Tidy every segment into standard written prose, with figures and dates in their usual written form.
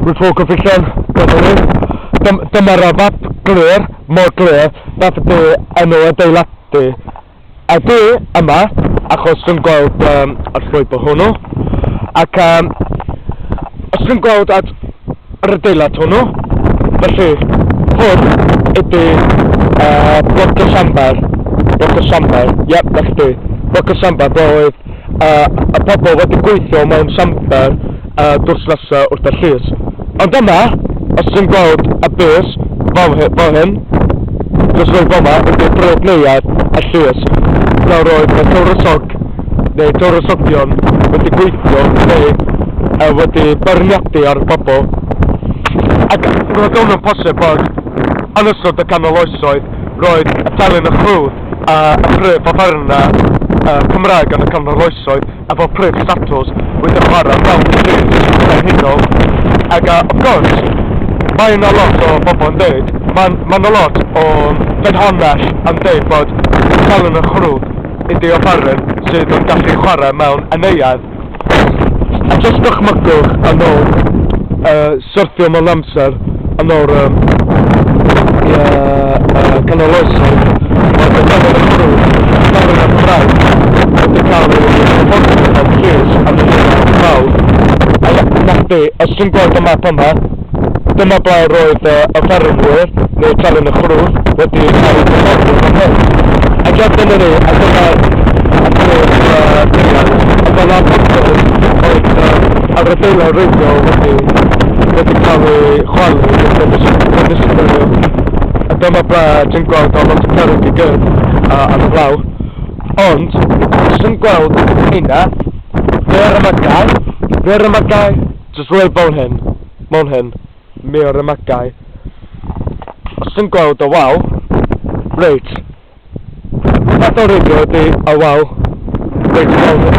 Rwy'n gyfeillion, dyma ni. Dyma'r map glir, mor glir, nath ydy enw adeiladu. A dwi yma, achos dwi'n gweld y llwybr hwnnw, ac os dwi'n gweld at yr adeilad hwnnw, felly hwn ydy bloc y siambar, bloc y siambar, iep, na chdi, bloc y siambar, ble oedd y pobl wedi gweithio mewn siambar drws nesa wrth y llys. Ond yma, os ti'n gweld y bus fel, fel hyn, dros roi fel yma, ydy'r brif neuadd y llys. Ble roedd y tywysog neu tywysogion wedi gweithio neu wedi beirniadu ar y bobl. Ac roedd hwn yn posib bod yn ystod y canol oesoedd roedd y telyn y chrwdd a y prif offerynnau Cymraeg yn y canol oesoedd efo prif statws wedi chwarae mewn llys brenhinol. Ac of course, mae yna lot o bobl yn dweud, mae ma yna lot o ffynhonnell yn dweud bod telyn y chrwdd ydy offeryn sydd yn gallu chwarae mewn neuadd. A jyst dychmygwch yn ôl syrthio mewn amser yn o'r canol oesoedd, oedd y telyn y chrwdd, telyn y Cymraeg, wedi cael ei hyfforddi mewn llys am y neuadd fawr. A ia, na chdi, os ti'n gweld y map yma, dyma ble roedd y ffermwyr, neu telyn y chrwdd, wedi cael eu hyfforddi fan hyn. Ac ia, dyna ni, a dyma'r y prif neuadd. Ond fel anffodus, oedd yr adeilad wreiddiol wedi cael ei chwalu neu ddinistrio. A dyma ble ti'n gweld o lot o cerrig i gyd ar y llawr. Ond, os ti'n gweld hynna, Mur y Magau, Mur y Magau, jyst reit fel hyn, mewn hyn, Mur y Magau. Os ti'n gweld y wal, reit, fath o radio ydy y wal, reit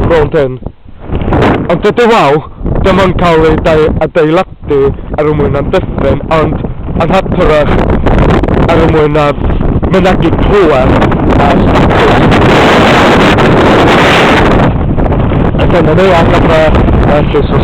rownd hyn. Ond dydy wal ddim yn cael ei adeiladu er mwyn amddiffyn, ond yn hytrach er mwyn mynegi pŵer a statws. A dyna ni, ac am y llys.